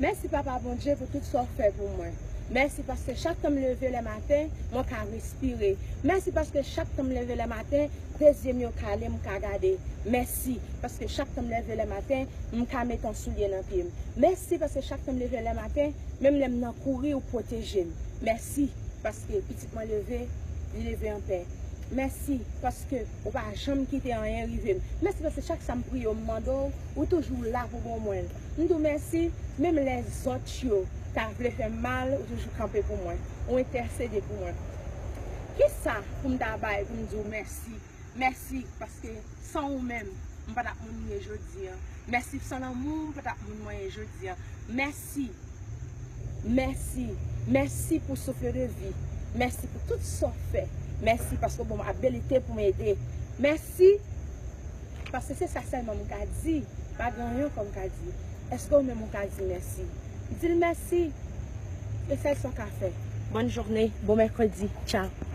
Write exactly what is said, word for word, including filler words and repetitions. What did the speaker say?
Mèsi, Papa Bondye, pou tout sa w fè pou mwen. Mèsi paske chak tan m leve lè maten, mwen ka respire. Mèsi paske chak tan m leve lè maten, de zye m yo kale, m ka gade. Mèsi paske chak tan m leve lè maten, m ka mete yon soulye nan pye m. Mèsi paske chak tan m leve lè maten, menm lè m nan kouri, ou pwoteje m. Mèsi paske pitit mwen leve, li leve anpè. Mèsi paske ou pa janm kite anyen rive m. Mèsi paske chak sa m priye w, m mande w, ou toujou la pou ban mwen l. M di w mèsi, menm lè zòt yo ta vle fè m mal, ou toujou kanpe pou mwen. Ou entèsede pou mwen. Kisa pou m ta bay pou m di w mèsi? Mèsi paske san ou menm, m pa t ap moun m ye jodi a. Mèsi san lanmou w, m pa t ap moun mwen ye jodi a. Mèsi. Mèsi. Mèsi pou souffle de vie. Mèsi pou tout sa w fè. Mèsi paske w ban m abilite pou m ede. Mèsi. Paske se sa sèlman m ka di. Pa gen anyen ankò m ka di. Èske ou menm ou ka di mèsi? Di l mèsi. E sèl sa w ka fè. Bòn jounen, bon mèkredi. Tchao.